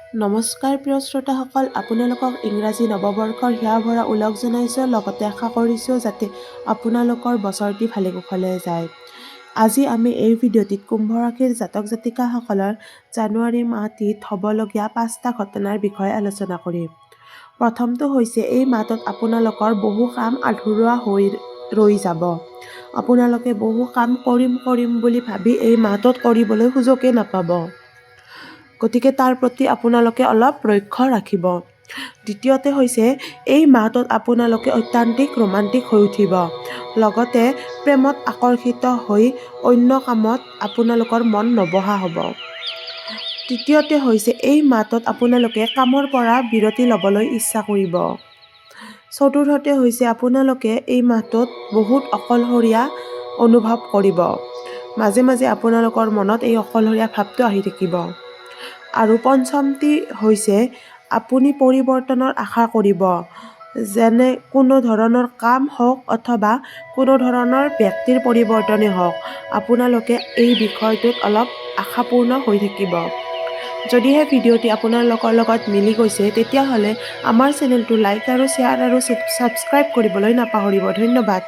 নমস্কাৰ প্ৰিয় শ্ৰোতাসকল, আপোনালোকক ইংৰাজী নৱবৰ্ষৰ হিয়া ভৰা ওলগ জনাইছোঁ। লগতে আশা কৰিছোঁ যাতে আপোনালোকৰ বছৰটি ভালে কুশলে যায়। আজি আমি এই ভিডিঅ'টিত কুম্ভ ৰাশিৰ জাতক জাতিকাসকলৰ জানুৱাৰী মাহটিত হ'বলগীয়া পাঁচটা ঘটনাৰ বিষয়ে আলোচনা কৰিম। প্ৰথমটো হৈছে, এই মাহটোত আপোনালোকৰ বহু কাম আধৰুৱা হৈ ৰৈ যাব। আপোনালোকে বহু কাম কৰিম কৰিম বুলি ভাবি এই মাহটোত কৰিবলৈ সুযোগেই নাপাব। গতিকে তাৰ প্ৰতি আপোনালোকে অলপ লক্ষ্য ৰাখিব। দ্বিতীয়তে হৈছে, এই মাহটোত আপোনালোকে অত্যাধিক ৰোমান্টিক হৈ উঠিব। লগতে প্ৰেমত আকৰ্ষিত হৈ অন্য কামত আপোনালোকৰ মন নবহা হ'ব। তৃতীয়তে হৈছে, এই মাহটোত আপোনালোকে কামৰ পৰা বিৰতি ল'বলৈ ইচ্ছা কৰিব। চতুৰ্থতে হৈছে, আপোনালোকে এই মাহটোত বহুত অকলশৰীয়া অনুভৱ কৰিব। মাজে মাজে আপোনালোকৰ মনত এই অকলশৰীয়া ভাৱটো আহি থাকিব। আৰু পঞ্চমটি হৈছে, আপুনি পৰিৱৰ্তনৰ আশা কৰিব। যেনে কোনো ধৰণৰ কাম হওক অথবা কোনো ধৰণৰ ব্যক্তিৰ পৰিৱৰ্তনেই হওক, আপোনালোকে এই বিষয়টোত অলপ আশাপূৰ্ণ হৈ থাকিব। যদিহে ভিডিঅ'টি আপোনালোকৰ লগত মিলি গৈছে, তেতিয়াহ'লে আমাৰ চেনেলটো লাইক আৰু শ্বেয়াৰ আৰু ছাবস্ক্ৰাইব কৰিবলৈ নাপাহৰিব। ধন্যবাদ।